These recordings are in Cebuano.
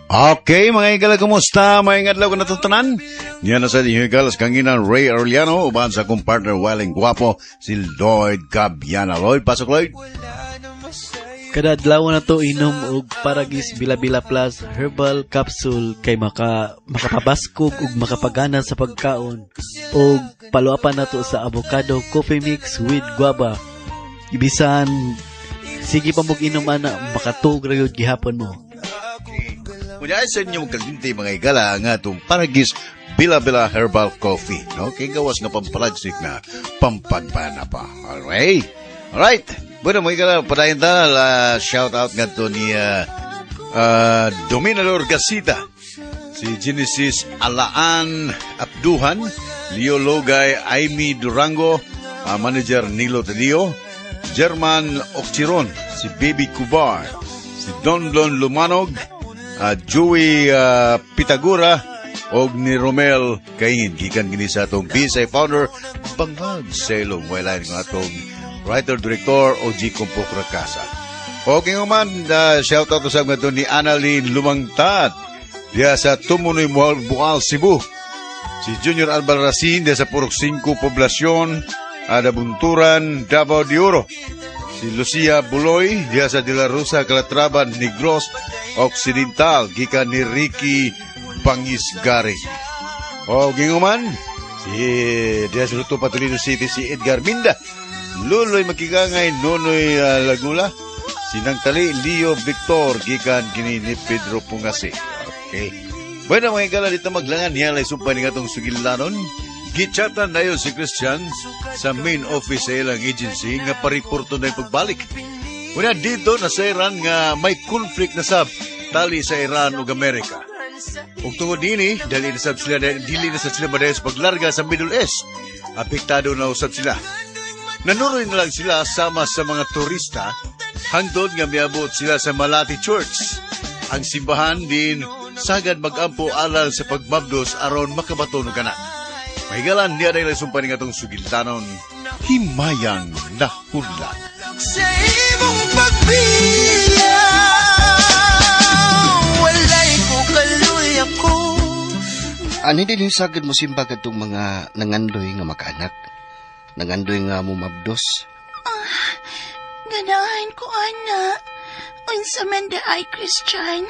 Okay, mga higala, kumusta? May adlaw ka natutanan? Niya na sa inyo higala sa kanginan Ray Arellano, uban sa akong partner Waling Guwapo, si Lloyd Gabiana. Lloyd, pasok Lloyd. Kada adlaw na to inom og Paragis Bila-Bila Plus Herbal Capsule kay makapabaskog ug makapagana sa pagkaon og paluapan nato sa avocado coffee mix with guava. Ibisan sige pa mog inom ana, makatuog ra gyud gihapon mo. Kunya sa inyo kaginti mga higala nga itong Paragis Bila-Bila Herbal Coffee. No? Kay gawas nga pampalagsik na pampagpana pa. Alright. Alright. Bueno, mga higala, padayon ta, shout out nga to ni Dominador Gasita, si Genesis Alaan Abduhan, Leo Logay, Amy Durango, Manager Nilo Tadio, German Occhiron, si Baby Kubar, si Don Don Lumanog, Joey Pitagura, og ni Romel Kaingin. Gikan gini sa atong BSI founder, Bangag Selong, wala nga atong writer-director OG Kumpok Rakasa. Okay nga man, shout out sa mga ni Annalyn Lumangtat, diya sa Tumunoy Bual, Cebu. Si Junior Albarracin, diya sa Purok 5, Poblasyon, Adabunturan, Davao de Oro. Si Lucia Buloy, diya sa De La Rosa, Calatrava, Negros Occidental, gikan ni Ricky Bangisgari. O, ginguman, si diya sa Luto Toledo City, si Edgar Minda, Luloy Makigangay, Nonoy Lagula, Sinangtali, Leo Victor, gikan kini ni Pedro Pungasi. Okay. Bueno, mga higala, dito maglangan niya lay sumpay ni atong sugilanon. Gichatan na yun si Christian sa main office sa ilang agency nga pariporto na yung pagbalik. Una dito na sa Iran nga may conflict na sab tali sa Iran ug Amerika. Ug tungod dini, dali na sab sila dili na sab sila madayon sa paglarga sa Middle East. Apektado na usab sila. Nanuroy na lang sila sama sa mga turista hangtod nga miabot sila sa Malati Church. Ang simbahan din sagad magampo alang sa pagmabdos aron makabaton og anak. Mahigalan niya dahil sumpa ni atong sugiltanon, himayang nahulak. Sa imong pagbiya, walay ko kaluya ko. Ani din sagad mo simba kadtong mga nangandoy nga makaanak. Nangandoy nga mumabdos. Ganahan ko, ana. Unsa man da ay, Christian.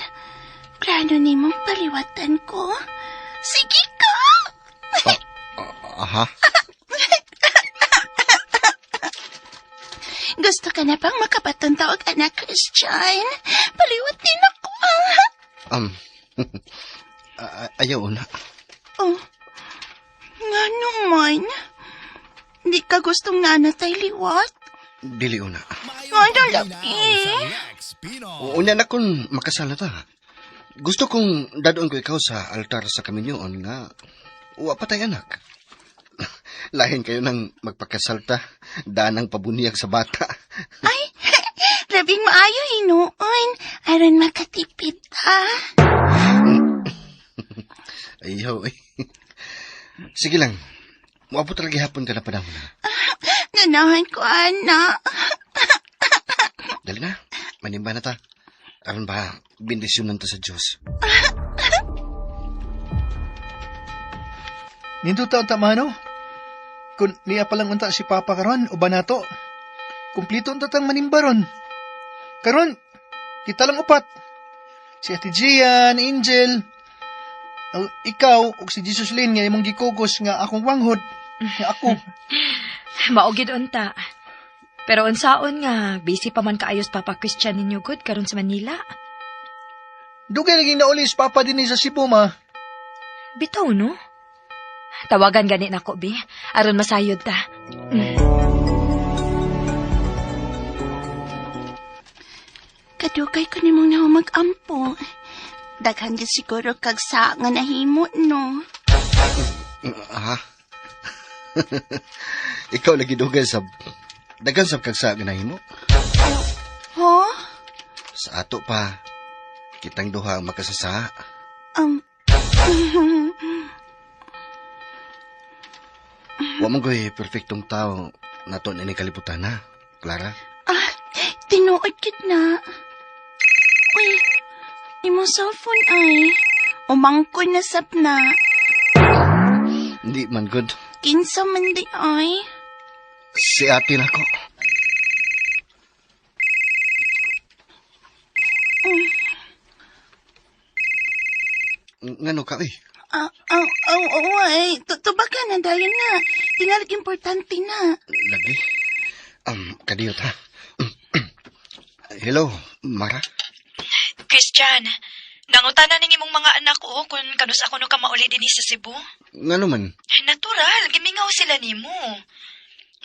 Plano nimong paliwatan ko? Sige ka! Aha. Gusto ka na bang makabaton tawag, anak, Christian? Paliwatin ako, ah. Ayaw na. Oh, nga naman. Di ka gustong nanatay liwat? Dili una. Ano lagi? Unya na kung makasala ta. Gusto kong dadoon ko ikaw sa altar sa kaminyoon nga wa pa tay anak. Lahin kayo nang magpakasalta, daan ang pabuniyag sa bata. Ay, labing maayo hinuon. Aron makatipid ta. Ayaw eh. Sige lang. Muabot talaga hapon ka na panahon na. Ganahan ko, anak. Dali na. Manimba na ta. Aron ba, bendisyonan ta sa Diyos. Nindot ta mano. Kung niya palang unta si Papa karon uban nato. Kumplito unta tang manimba ron. Karon kita lang upat. Si Ate Gian, Angel, ikaw ug si Jesus Lin nga imong gikugos nga akong wanghod nga ako. Mao gid unta. Pero unsaon nga busy pa man kaayos Papa Christian ninyo gud karon sa Manila. Dugay lagi nauli si Papa dinhi sa Cebu ma. Bitaw no. Tawagan gani nako bi aron masayod ta. Kadugay ko nimong nahumagampo. Daghan gyud siguro kag sa nga nahimo, no? Ha? Ikaw lagi dugay sab. Daghan sab kag sa nga nahimo. Ho? Sa ato pa, kitang duha ang makasasa. Wa man ko'y perfectong tao nato ni kalibutan na, Clara. Ah, tinuod gid na. Uy, imong cellphone ay. Umangkon na sap na. Hindi man good. Kinsa man di ay. Si ate na ko. Ngano ka eh? Ah, ah, oh, oh, ay. Tubakan na dayon na. Tingalig importante na. Lagi. Kadiyot ha. Hello, Mara. Christian, nangutana ning imong mga anak ko kung kanus ako no ka mauli dinhi sa Cebu. Ngano man? Natural, gimingaw sila nimo.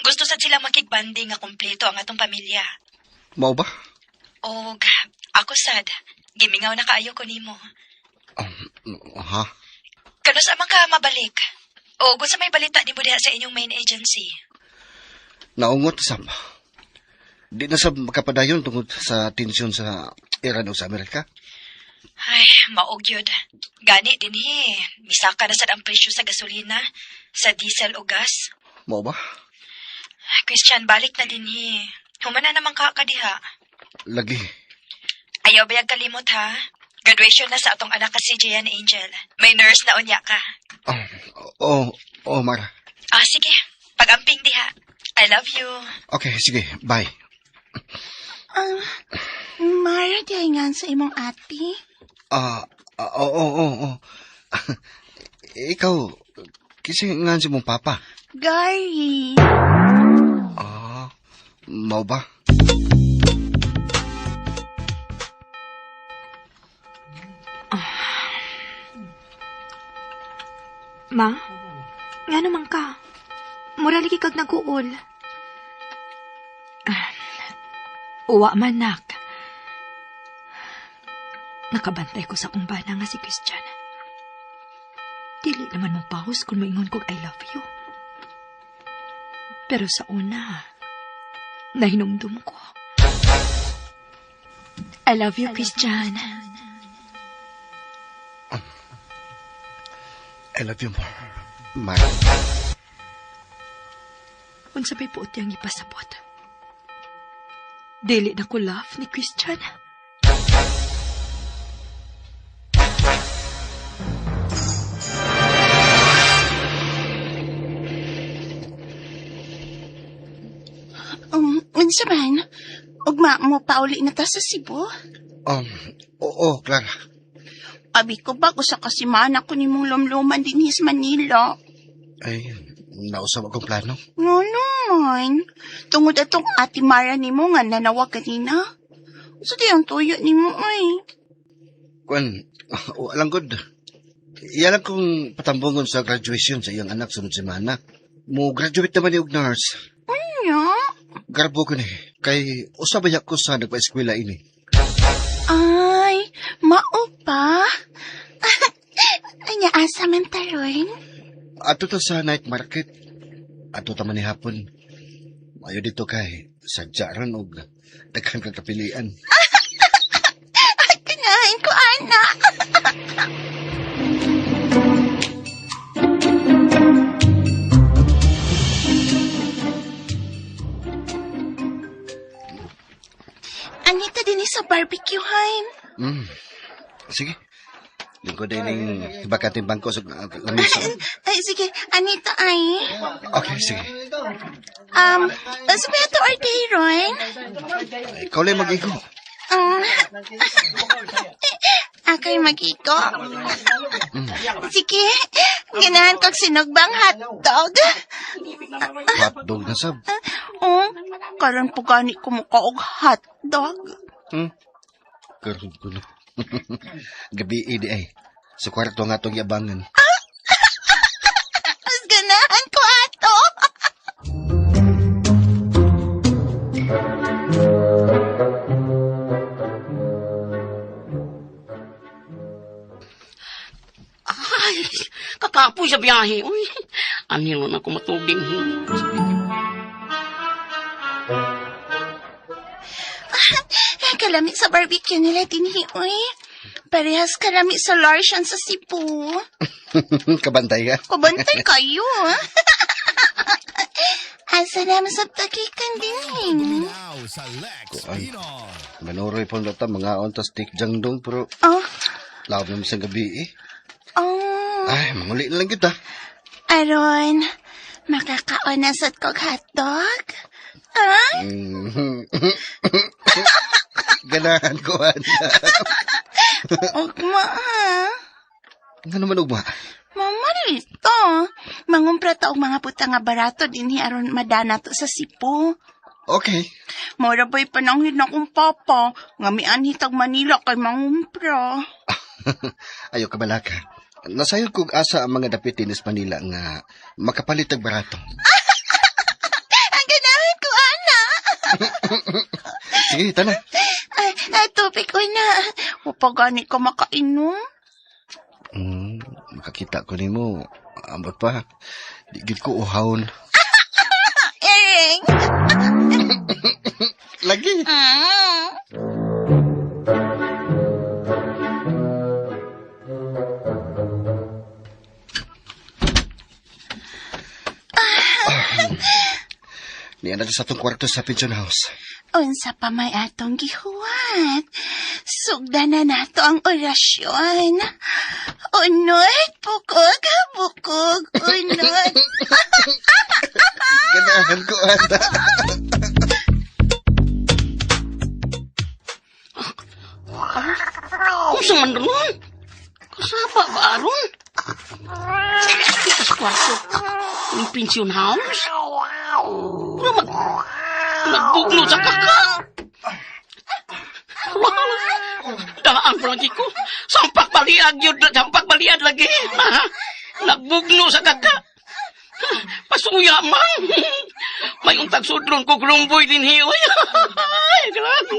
Gusto sad sila makigbanding nga kumpleto ang atong pamilya. Mao ba? Og ako sad, gimingaw na kaayo ko nimo. Ha? Kanus amang ka mabalik? O gusto may balita nimo diha sa inyong main agency? Naungot sab. Di na sab makapadayon tungod sa tensyon sa Iran o sa Amerika. Ay, maog yun. Gani dinhi, misaka na sad ang presyo sa gasolina, sa diesel o gas. Mao ba? Christian, balik na dinhi. Humana naman ka kadiha. Lagi. Ayaw bayag kalimot ha. Graduation na sa atong anak ka si Gian Angel. May nurse na unya ka. Oh, oh, Mara. Ah, sige. Pag-amping diha. I love you. Okay, sige. Bye. Mara, di ay nga sa imong ate. Ah, oo, oo, oo. Ikaw, kasi nga si mong papa. Gary. Ah, mao ba? Ma, nga naman ka. Mura lagi kag nag-uol. Ah, uwa man, nak. Nakabantay ko sa akong bana nga si Christian. Dili naman mo pahos kung maingon kog I love you. Pero sa una, nahinumdum ko. I love you, Christian. I love you more, Mara. Unsa may puot niyang ipasabot. Dili na ko love ni Christian. Unsa man? Ugma mo pauli na ta sa Cebu? Oo, Clara. Abi ko ba usa ka semana ko nimong lumluman dinhi sa Manila. Ay, nausap akong plano. No naman. Tungod atong ate Mara nimo nga nanawag kanina. Unsa di ang tuyo nimo ay? Kwan, walang good. Iyan lang kong patambungon sa graduation sa iyang anak sunod semana. Mo graduate naman yung nurse. Ano? Garbo ko ni. Kay usabay ako sa nagpa-eskwela ini. Ay, mao pa. Anya asa man taron? Ato ta sa night market. Ato ta man ni hapon. Mayo dito kay sadya ron og daghan kang kapilian. Ay, kanain ko, ana. Anita din sa barbecue, Hein. Sige. Lingkod din ning bakating bangko sa lamisa. Ay, sige. Anita, ay. Okay, sige. Sa ba ito order, Ron? Ikaw lang mag-igo. Ako'y mag-igo. Sige. Ganahan kog sinugbang hotdog. Hotdog na sab. Oh, karon po gani kumuka og hotdog. Karon ko na. Gabi di ay. Sa kwarto nga itong yabangan. Mas ganahan ko ato. Ay, kakapoy sa biyahe. Uy, anilo na ko matubing. Kalami sa barbecue nila dinhi, uy. Parehas kalami sa Larshan sa Cebu. Kabantay ka. Kabantay kayo, ah. Asa naman sa takikan dinhi. Kuan. Manuroy pong lata mga on ta stick jangdong pero Oh, Laom naman sa gabi eh. Oh, Ay, manguli na lang kita. Aron, makakaon na sad kog hotdog? Ah? Ganahan ko, ana. Ugma, ha? Nga naman, ugma. Mama rito. Mangumpra ta og mga puta nga barato dinhi aron madana to sa Cebu. Okay. Mora ba'y pananghid na kong papa nga mianhi tag Manila kay mangumpra. Ayaw ka balaka. Nasayod kog asa ang mga dapit dinis Manila nga makapalit og barato. Ang ganahan ko, ana. Sige, tana. Ay, ay, tubig ko na. Wapa gani ka makainom. Makakita ko nimo. Ambot pa. Di gid ko uhawon. Ering. Lagi. Niya na sa atong kwarto sa pension house. Unsa pa may atong gihuwat. Sugda na nato ang orasyon. Unod, bukog, bukog, unod. Ganahan ko, ana. Unsa man ron? Kasaba ba aron? Kita sa kwarto. Yung pension house? Pero nagbugno sa kaka. Daan pa lagi ko. Sampak baliag yun. Sampak baliad lagi. Nagbugno sa kaka. Pasuya man. May untag sudron ko grumboy din hiyoy. Ay, grabe.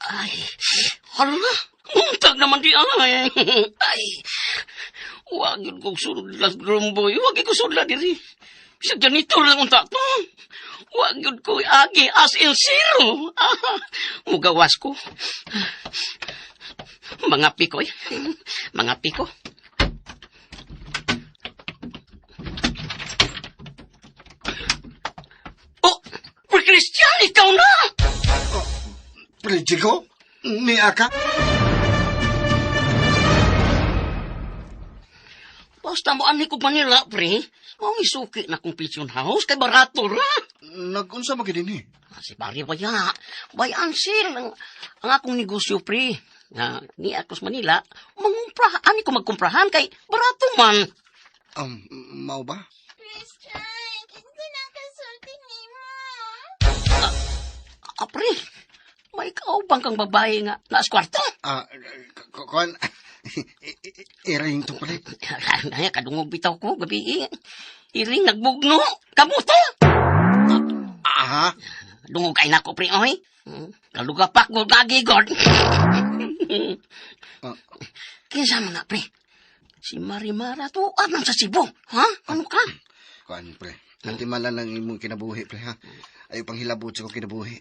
Ay, hala, untag naman di ay. Ay, wag yun kong sudla grumboy. Wag ko sudla diri. Sa janitor lang unta to. Wag yun ko agi as in zero. Ah, mugawas ko. Mga piko eh. Mga piko. Oh, Pre Christian, ikaw na! Pre Chico, ni aka? Basta mo ani ko Manila, pre. Mao isuki na kong pension house kay barato ra. Nagunsa mo gid ni? Si pare baya, bay ansir ang akong negosyo, pre. Nga ni ako sa Manila, mangumpra, ani ko magkumprahan kay barato man. Mao ba? Christian, kinsa na kasulti nimo? Pre, may kaubang kang babae nga naas kwarto. Kuan, iring to pala. Ay, kadungog bitaw ko, gabi. Iring nagbugno, kamuto. Aha. Dungog kay nako, pre, oy. Kaluga pa ko lagi, God. Kinsa man na, pre? Si Marimara to, man sa Cebu. Ha? Ano ka? Kuan, pre. Antimala lang imong kinabuhi, pre, ha? Ayaw pang hilabot sa kong kinabuhi.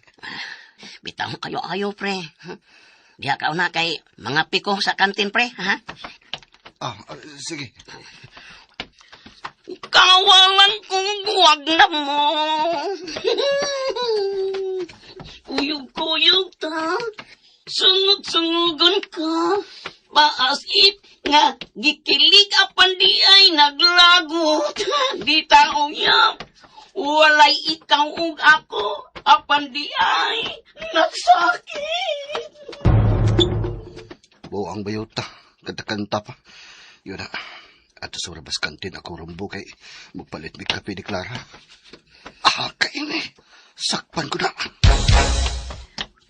Bitaw ayo-ayo, pre. Diha ka una kay mga piko sa kantin, pre, ha? Sige. Kawalan kong buwag na mo. Kuyog-kuyog ta. Sungog-sungogon ka. Baasip nga gikilig apan di ay naglagot. Di ta uyab. Walay ikaw ug ako apan di ay nagsakit. Buang bayota. Kanta-kanta pa. Yun na. At sa rabas kantin ako rumbo kay magpalit mig kape ni Clara. Ah, kain eh. Sakpan ko na.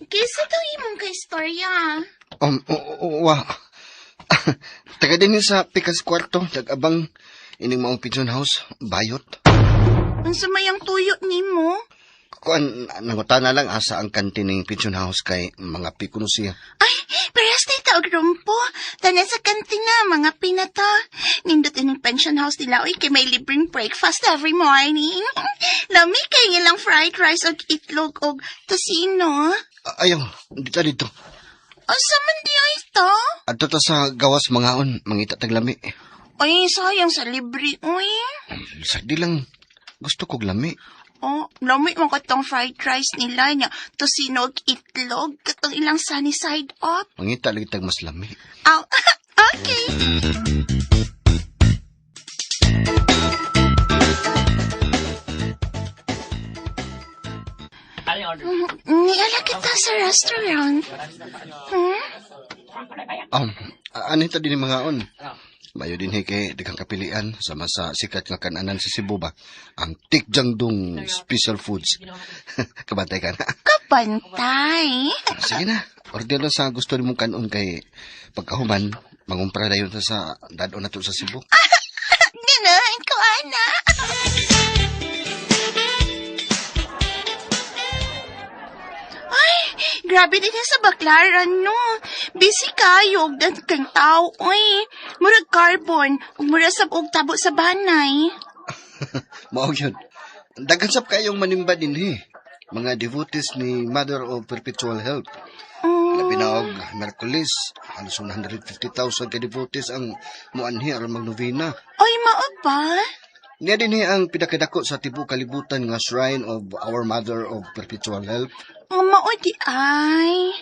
Kisa to imong ka-istorya. Wa. Taga din sa Pikas Kwarto, nag-abang ining maong pigeon house, bayot. Unsa may ang tuyo nimo? Kuan, nangutana lang asa ang kantin ng pigeon house kay mga pikuno siya. Ay, parehas tayo taog rumpo. Tanan sa kantina, mga pinata. Nindot ining pension house nila, oy, kay may libreng breakfast every morning. Lami kay ilang fried rice og itlog og tosino. Ayaw, dito dito. Asa man di ay ito? Adto ta sa gawas mangaon, mangita tag lami. Ay, sayang sa libre, uy. Sa di lang, gusto kog lami. Oh, lami man katong fried rice nila niya. Tocino og itlog, katong ilang sunny side up. Mangita lagi tag mas lami. Aw, okay. Niala kita sa restaurant. Hmm? Ano ito din mga on? Mayo din kay daghang kapilian sama sa sikat nga kananan sa Cebu ba. Ang Tikjangdong Special Foods. Kabantay ka na. Kabantay. Sige na. Order lang sa gusto nimong kanon kay pagkahuman, mangumpra dayon ta sa dadon na to sa Cebu. Ganahan ko, ana. Ay, grabe din sa Baclaran, no. Busy kayo, og daghang tao, oy. Murag carbon, ug murag sab og tabo sa banay. Mao yun. Daghan sab kayong manimba dinhi. Mga devotees ni Mother of Perpetual Help. Labi na og Merkulis, halos 150,000 ka devotees ang muanhi aron magnovena. Oy, mao ba? Niya dinhi ang pinakadako sa tibuok kalibutan nga Shrine of Our Mother of Perpetual Help. Oh, mao di ay.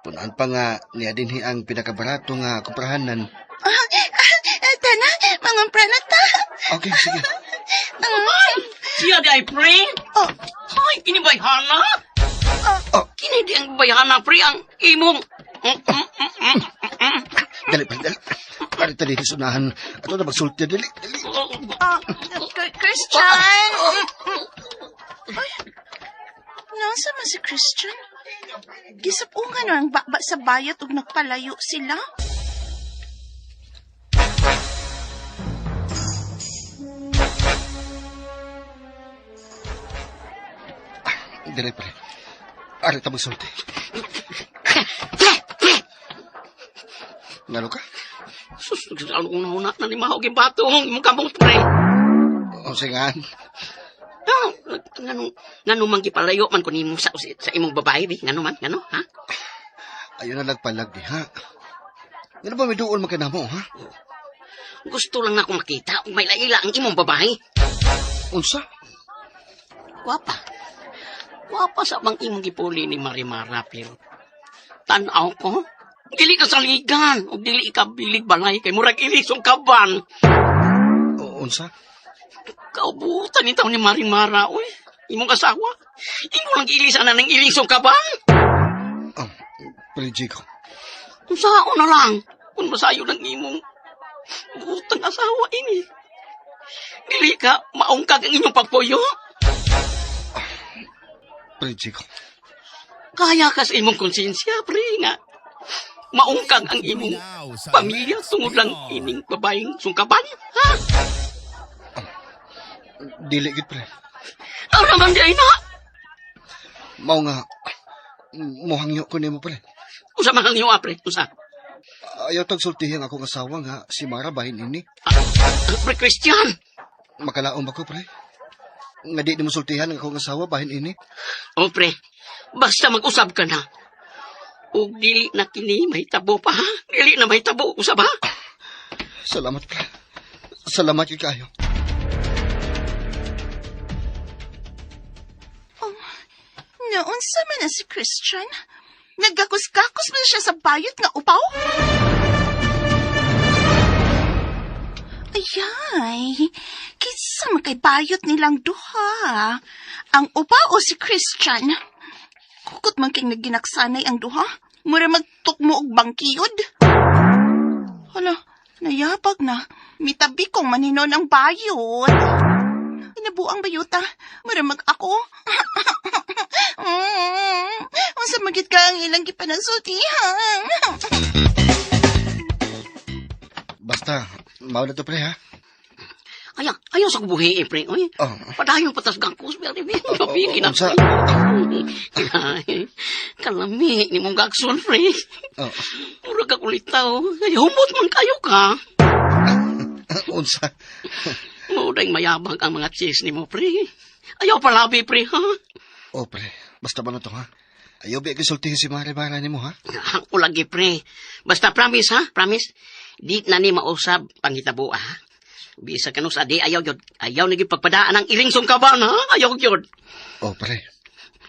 Punan pa nga niya dinhi ang pinakabarato nga kumprahanan. Tana, mangumpra na ta. Okay, sige. Siya di ay, pre. Oh, Ay, kini bayhana. Oh. Kini di ang bayhana, pre, ang imong... Dali pa, dali. Parita din sunahan. Ato na magsulti, dali, dali. oh, Christian. Ay, nasa man si Christian? Gisapungan na ang baba sa bayot ug nagpalayo sila. Dali, pre. Arita magsulti. Ngano ka? Sus, ano kong nahuna na ni Mahog yung batong imong kamot, pre. O, singan. Ah, ngano man gipalayo man ko nimo sa imong babae, di? Ngano man, ngano, ha? Ayun na lagpalag, di, ha? Ngano ba may duol man ka namo, ha? Gusto lang na ako makita kung may laila ang imong babae. Unsa? Gwapa. Gwapa sa bang imong gipuli ni Marimara, pero tan-aw ko, dili ka saligan, o dili ka bilig balay, kay murag ilisong kaban. O, unsa? Kaubutan ni taon ni Marimara, uy. Imong asawa. Imo lang giilisan na ng ilisong kaban. Oh, pre Jigo. Unsaon na lang, kung masayo ng imong butang asawa ini. Dili ka maungkag ang inyong pagpuyo. Pre Jigo. Kaya ka sa imong konsensya, pre, nga. Maungkag ang imong pamilya tungod lang ining babaeng sungkaban, ha? Dili gid, pre. Ano naman di ay na? Mao nga, muhangyo ko nimo, pre. Usa man ang iyo, pre. Usa. Ayaw tagsultihin akong asawa nga si Mara bahin ini. Pre Christian. Makalaom ako, pre. Nga di nimo sultihan ang akong asawa bahin ini. O, pre. Basta mag-usab ka na. Ug dili na kini mahitabo pa, ha? Dili na mahitabo. Usab, ha? Salamat, pre. Salamat gyud kayo. Naunsa man na si Christian? Naggakus-gakus man siya sa bayot nga upaw? Ayay, kinsa man kay bayot nilang duha? Ang upaw o si Christian? Kukot man kay nagginaksanay ang duha. Mura magtukmo og bangkiyod. Hala, nayabag na. Mitabi kong maninon ang bayot. Inabuang bayuta. Mura mag ako. Unsa magit ka ang ilang gipanagsultihan. Basta, mao na to, pre, ha? Ayaw sa kubuhi, pre. Uy, Oh. padayon patas gangkos, pero Oh, unsa? Ay, kalami ni mong gakson, pre. Oh. Mura ka kulitaw. Ay, humot man kayo ka. Unsa? Mao mayabang ang mga cheese ni mo, pre. Ayaw palabi, pre, ha? Oh, pre. Basta ba na to, ha? Ayaw ba ikisultihin si Mare Mara ni mo, ha? Ako lagi, pre. Basta promise, ha? Promise. Di na ni mausab panghitabo, ha? Bisa ka sa di ayaw gyud. Ayaw na gyud pagpadaan ang iring sungkaban ha. Ayaw gyud. Oh, pre.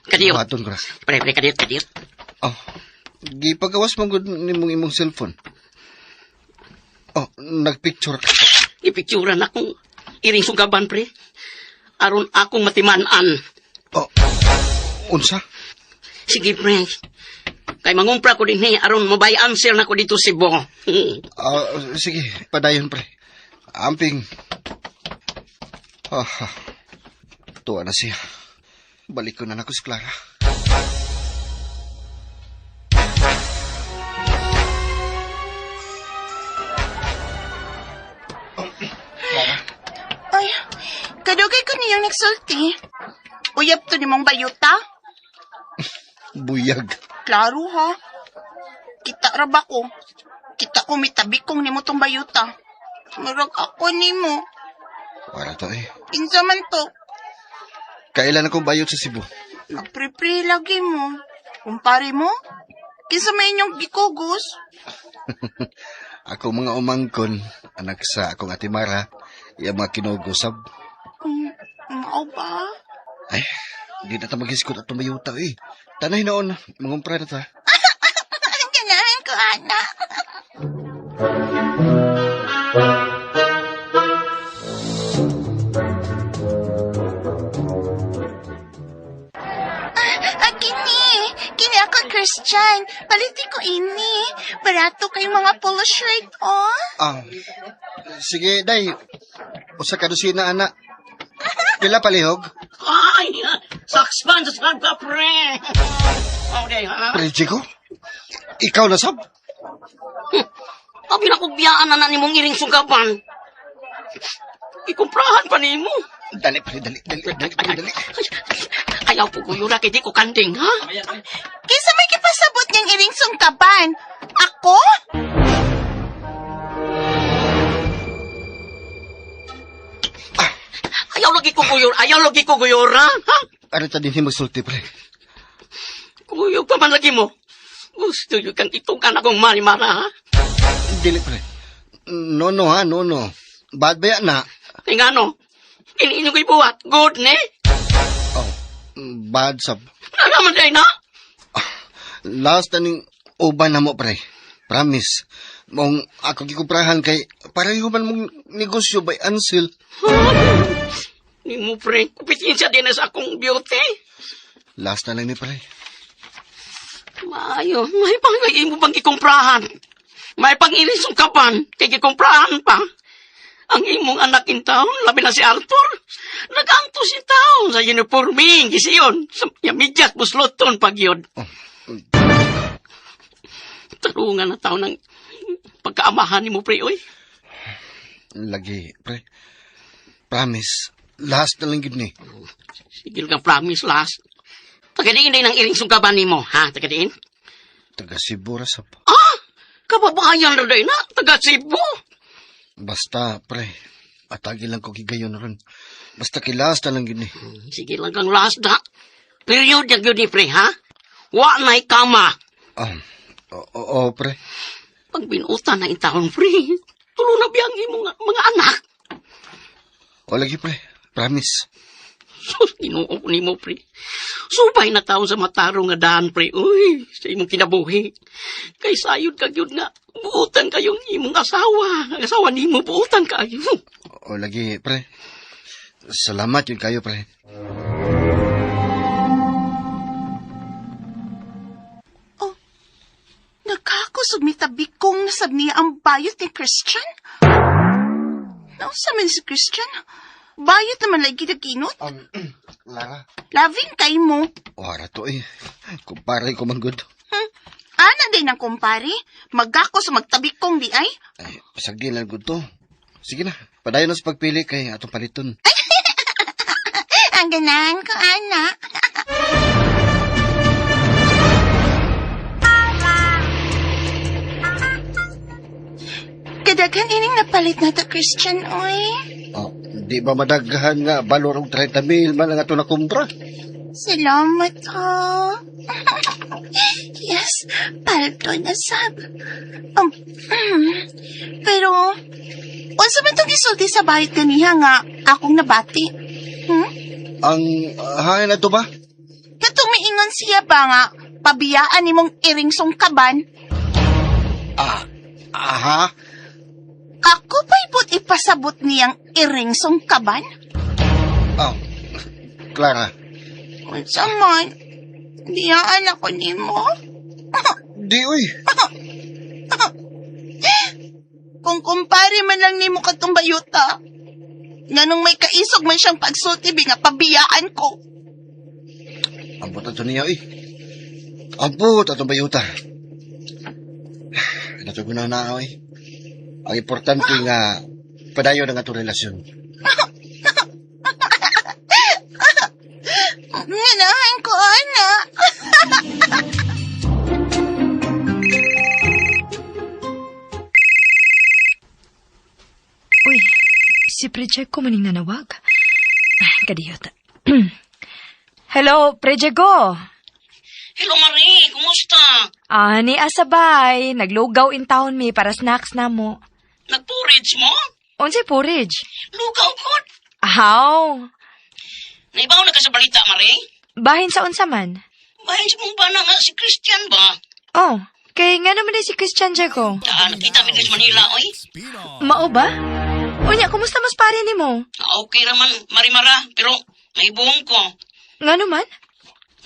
Kadiyot. Buhaton ko ra. Pre, pre, kadiyot, kadiyot. Oh, gipagawas man gud nimong imong cellphone. Oh, nagpicture ka. Ipicturan akong iring sungkaban, pre. Aron akong matiman-an. Oh, unsa? Sige, pre. Kay mangumpra ko din ni aron mabay answer na ko dito si Bo. Ah, sige, padayon, pre. Amping. Ah, tuwa na siya. Balik ko na nako si Clara. Ay, kadugay ko niyong nagsulti. Uyab to nimong bayuta? Buyag. Klaro ha. Kita ra ba ko? Kita ko mitabi kong nimo tong bayuta. Murag ako nimo. Wala to eh. Kinsa man to? Kailan akong bayot sa Cebu? Nagpre-pre lagi mo. Kumpare mo? Kinsa may inyong gikugos? Ako mga umangkon, anak sa akong ate Mara, iya mga kinugusab. Mao ba? Ay, di na ta maghiskot at tumayuta eh. Tanay noon, mangumpra na ta. Ganahan ko, anak. Kini. Kini ako, Christian. Paliti ko ini. Barato kay mga polo shirt, oh. Ah, sige, day. Usa ka dosina, anak. Pila palihog? Ay, sakspan sa saan ka, pre. Okay, ha? Pre, Chico? Ikaw na sab? Abi na kong biyaan na nimong iring sungkaban. Ikumprahan pa nimo. Dali, pre, dali, dali, dali, pre, dali. Ay, ayaw ko kuyura kay di ko kanding, ha? Kinsa may kipasabot niyang iring sungkaban? Ako? Ayaw lagi ko guyur, ayaw lagi ko guyura, ha? Ano ta din magsulti, pre? Kuyog pa man lagi mo. Gusto yun kang itukan akong marimara, ha? Dili, pre. No, no, ha, no, no. Bad ba yan na? Kaya nga, no? Iniinyo ko'y buhat. Good, ne? Oh, bad sab. Ano naman day na? Last na ning uban na mo, pre. Promise. Mong ako gikumprahan kay pareho man mong negosyo by Ansel. Ni mo, pre. Kupitin siya din na sa akong beauty. Last na lang ni pre. Maayo, may pang mo bang gikumprahan? May pang ilisong kapan, kay gikumprahan pa. Ang imong anak in town, labi na si Arthur. Naganto si taon sa uniforming, gisiyon. Sa medyas, busloton pag yun. Tarungan na taon ng pagkaamahan ni mo, pre, oy. Lagi, pre. Promise. Last na lang gid ni. Sigil kang promise, last. Tagadiin din ang iling sungkaban nimo, ha? Tagadiin? Taga Cebu ra sab. Ah! Kababayan na din, na. Taga Cebu. Basta, pre. Atagi lang ko gigayon ron. Basta kay last na lang gid ni. Sige lang kang last na. Period na yun ni pre, ha? Wa na'y kama. Ah, oo, oo, pre. Pag binutan na intahon, pre, tulo na biyang imong mga anak. O lagi, pre. Promise. Sus, Ginoo ko nimo, pre. Subay na taon sa matarong nga daan, pre. Uy, sa imong kinabuhi. Kay sayod ka gyud nga, buutan kayong imong asawa. Ang asawa nimo, buutan kayo. O lagi, pre. Salamat yun kayo, pre. Oh, nagkakusog mitabi kong nasab niya ang bayot ni Christian? Nausa man si Christian? Bayot naman lagi naginot. Lara. Lavin kay mo. Wala to eh. Kumpare ko man good. Ana din ang kumpare. Magako sa magtabi kong di ay. Ay, pasagdi lang good to. Sige na, padayon na sa pagpili kay atong paliton. Ang ganahan ko, ana. Kadaghan ining napalit na to, Christian, oy. Oh, di ba madaghan nga balor og 30 mil man ang ato na kumpra? Salamat, ha. Yes, palto na sab. Pero, unsa man tong gisulti sa bayot ganiha nga akong nabati? Hmm? Ang hangin na to ba? Katong miingon siya ba nga, pabiyaan nimong iring sungkaban? Ah, aha. Ako pa'y but ipasabot niyang iring sungkaban? Oh, Clara. Unsa man, biyaan ako nimo. Di, uy. Kung kumpare man lang nimo katong bayuta, nganong may kaisog man siyang pagsulti bi nga pabiyaan ko. Ambot ato niya, uy. Ambot atong bayuta. Natugo na na, uy. Ang importante nga, padayon ang atong relasyon. Nganahan ko, ana. Uy, si Prejeko maning nanawag. Ah, kadiyot. Hello, Prejeko. Hello, Marie. Kumusta? Ah, ni asabay. Naglugaw in town mi para snacks na mo. Nagporridge mo? Unsay porridge? Lugaw ko. Ahaw. Naibaw na ka sa balita, Marie. Bahin sa unsa man? Bahin sa mong bana nga si Christian ba? Oh, kay nga naman si Christian Jaco. Ah, nakita mi sa Manila, oy. Mao ba? Unya, kumusta mas pare nimo? Ah, okay raman, Marimara, pero may buong ko. Nga naman?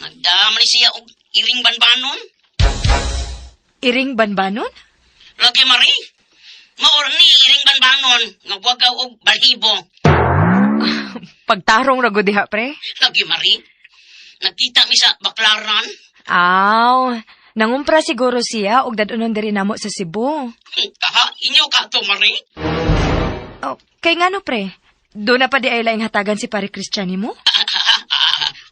Nagdama ni siya og iring banbanon. Iring banbanon? Lagi, Marie. Maor ni iring banbanon, nga wagaw og balhibo. Pagtarong ra gud diha, pre. Lagi, Marie. Nagkita mi sa Baklaran. Aw, nangumpra siguro siya og dadunon diri namo sa Cebu. Kaha, inyo ka to, Marie. Oh, kay ngano pre? Doon na pa di ay laing hatagan si pare Christian nimo?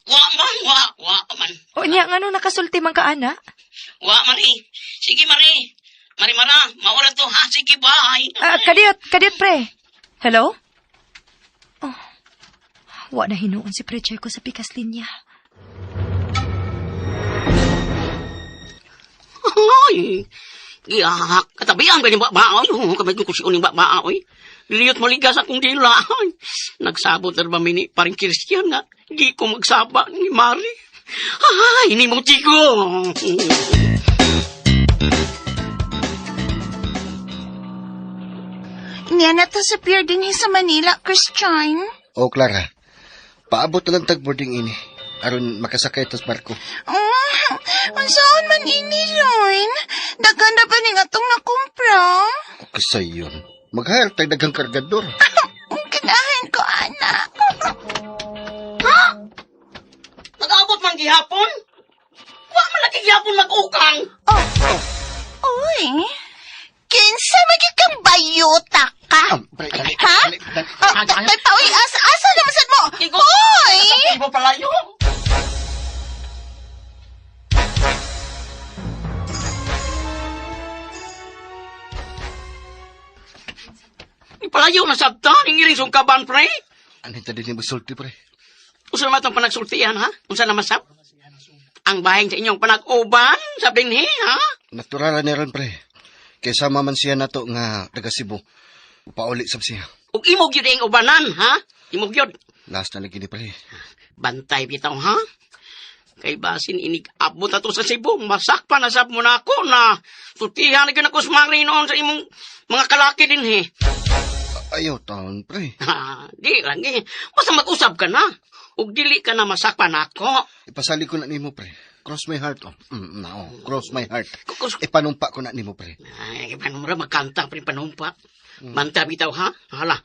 Wa man, wa, wa man. O niya ngano nakasulti man ka ana? Wa, Marie. Sige, Marie. Marimara, maura to, ha? Sige, bye. Ah, kadiyot, kadiyot pre. Hello? Oh, wa na hinuon si pre Checo sa pikas linya. Ay, gihak. Katabihan ba ni ba oy? Kamay ko siyon ni ba oy. Liyot maligas akong dila. Ay, nagsabot na ba mini paring Christian nga. Di ko magsaba ni Mari. Ay, ni mo tigo. Niya na to sa pier din sa Manila, Christian. Oh, Clara. Paabot na lang tag-boarding ini. Aron makasakay tas barko. Oh, unsaon man ini ron? Daghan na ba ning atong nakumpra? Kasayon. Mag-hire tag daghang kargador. Ganahan ko, ana. Nag-abot man gihapon? Wa man lagi gihapon mag-ukang. Uy, kinsa magyud kang bayuta ka? Ah, pre, dali, Ha? dali, dali. Oh, tay pa, uy, asa, asa naman sad mo? Uy! Ibo palayo. Palayo na sabta, ningiring sungkaban, pre. Ano ta din ni pre? Unsa naman itong panagsultihan, ha? Unsa naman sab? Ang bahing sa inyong panag-uban, sa dinhi, ha? Natural na ron, pre. Kaysa man siya nato nga taga Cebu. Pauli sab siya. Ug imog yun ang ubanan, ha? Imog yun. Last na lagi ni pre. Bantay bitaw, ha? Kay basin inig abot ato sa Cebu, masakpa na sab mo na ako na sultihan na gyud ako sa Mari noon sa imong mga kalaki dinhi. Ayaw taon, pre. Ha, di lang eh. Basta mag-usab ka na. Ug dili ka na masakpan ako. Ipasali ko na nimo, pre. Cross my heart, oh. Na, oh. Cross my heart. Kukos- Ipanumpa ko na nimo, pre. Ay, panumra, magkanta pa rin panumpa. Manta bitaw, ha? Hala,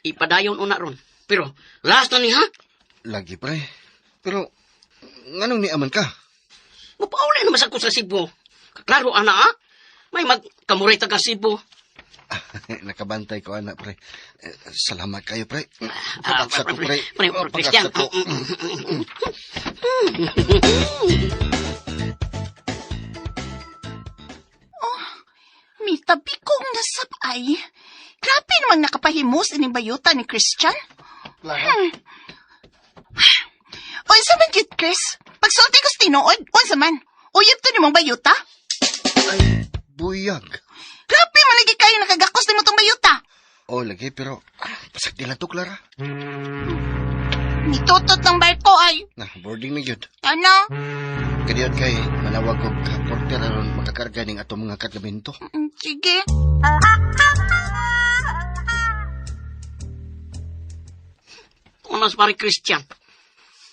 ipadayon una ron. Pero, last na ni, ha? Lagi, pre. Pero, nganong niaman ka? Mapauli naman sa ko sa Cebu. Klaro, ana, ha? May magkamuray taga Cebu. Nakabantay ko, anak, pre. Eh, salamat kayo, pre. Ah, Pagaksa ko, pre. Pre, Oh, Christian. pagaksa ko. Mitabi kong nasab ay. Grabe namang nakapahimus ining bayuta ni Christian. Clara, Unsa man gyud Chris, pagsulti ko sa tinuod, unsa man? Uyab to nimong bayuta? Ay, buyag. Grabe man lagi kayo nakagakos nimo tong bayuta. Oh, lagi, pero pasagdi lang to, Clara. Nitutot ng barko ay. Na, boarding na yun. Ano? Kadiyon kay manawag og porter aron makakarga ning atong mga kargamento. Sige. Unas pare Christian.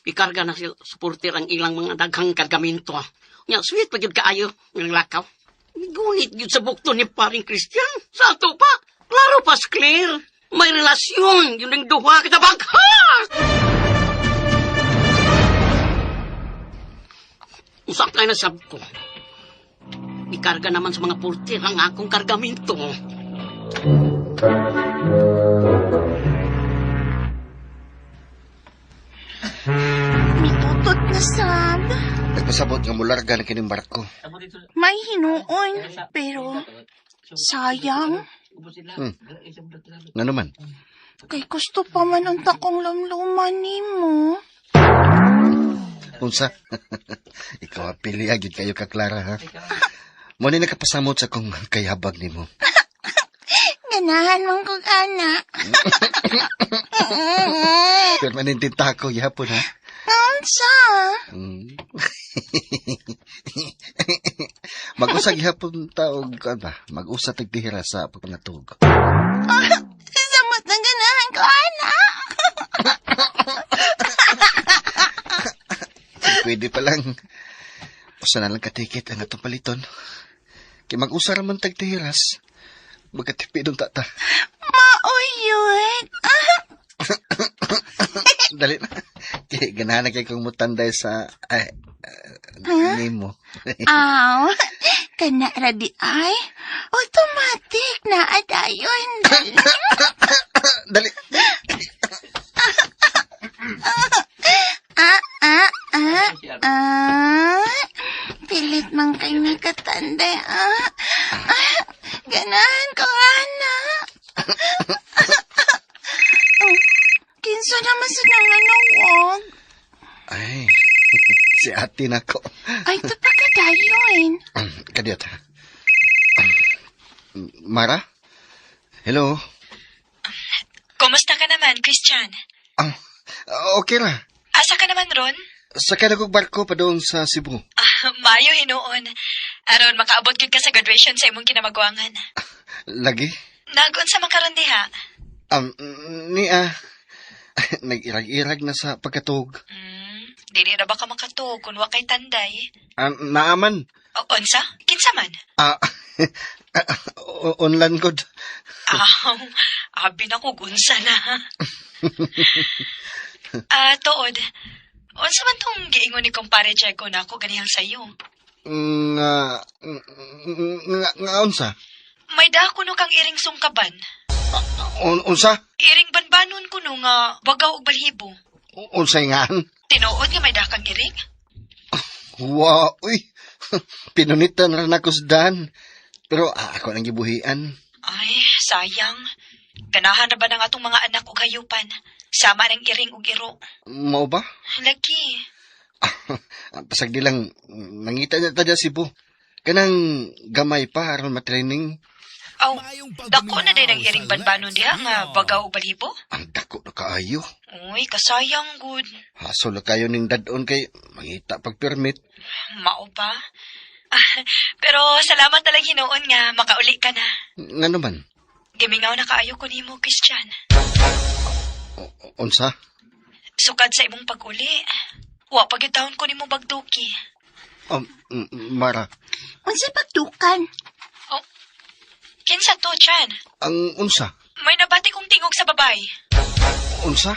Ikarga na sila supporter ang ilang mga daghang kargamento. Nya sweet pa gyud kaayo ng lakaw. Gunit gyud sa bukto ni paring Christian. Sa ato pa, klaro pas clear. May relasyon yun ang duha kita bangka. Usa kay na sab ko. Ikarga naman sa mga porter ang akong kargamento. Mitutot na sab. Nagpasabot nga mularga na kining barko. May hinuon, pero sayang. Nga naman? Kay gusto pa man ang takong lumluman nimo. Unsa? Ikaw ang pili, agad kayo ka, Clara, ha? Mo ni nakapasamot sa kong kayabag nimo. Ganahan man kog ana. Permanente tako, yapon, ha? Unsa? Mag-usag gihapon taog, ano ba? Mag-usa tagtihira sa pagpanatog. Samot na ganahan ko ana. Pwede pa lang. Usa na lang katikit ang atong paliton. Kay mag-usa ra man tagtihiras. Magkatipid ang tata. Mauyod. Dali na. Kay ganahan na kay kong mutanday sa ay, nimo. Aw, kana ra di ay. Automatic na adayon. Dali. Ah, ah, ah, ah. Pilit man kay nakatanday, ah. Ah, ganahan ko, ana. Oh, kinsa naman sa nang nanawag? Ay, si ate na ko. Ay, ito pa kadayon. Kadiyot ha. Mara? Hello? Kumusta ka naman, Christian? Ah, okay ra. Asa ka naman ron? Sakay na kog barko padung sa Cebu. Ah, maayo hinuon. Aron makaabot gyud ka sa graduation sa imong kinamagwangan. Lagi? Nagun sa makaron diha. Niya, nag-irag-irag na sa pagkatug. Dili ra ba ka makatuog kung wa kay tanday? Naaman. O, unsa? Kinsa man? Ah, online god. Ah, abi na ko unsa na. Ah, tuod. Unsa man tong giingon ni kumpare Diego na ako ganihang sayo? Nga, nga, nga unsa? May dako no kang iring sungkaban. Unsa? Iring banbanon kuno nga wagaw og balhibo. Unsa ngan? Tinuod nga may dakang iring? Wow, uy. Pinunitan ra na ko sa dan. Pero ako nang gibuhian. Ay, sayang. Ganahan na ba ng atong mga anak og hayupan? Sama ng iring og iro. Mao ba? Lagi. Pasag di lang, nangita na ta dya Cebu. Kanang gamay pa aron matraining. Aw, dako na din ang iring banbanon diha nga bagaw og balhibo. Ang dako na kaayo. Uy, kasayang good. Haso na kayo ning dadon kay mangita pag permit. Mao ba? Ah, pero salamat talang hinuon nga makauli ka na. Nga naman, Gimingaw na kaayo ko nimo, Christian. unsa? Sukad sa imong pag-uli. Wa pa gyud taon ko nimo bagduki. Mara, Unsay pagdukan? Oh, kinsa to, Chan? ang unsa? May nabati kong tingog sa babay. Unsa?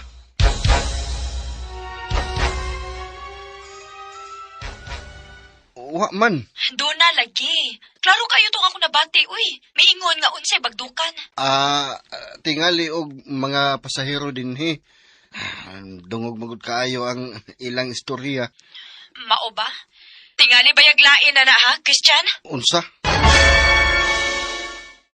Wa man. Doon na lagi. Klaro kayo tong ako nabati, uy. May ingon nga unsay bagdukan. Ah, tingali og mga pasahero dinhi. Dungog magud kaayo ang ilang istorya. Mao ba? Tingali bayag lain na na ha, Christian? Unsa?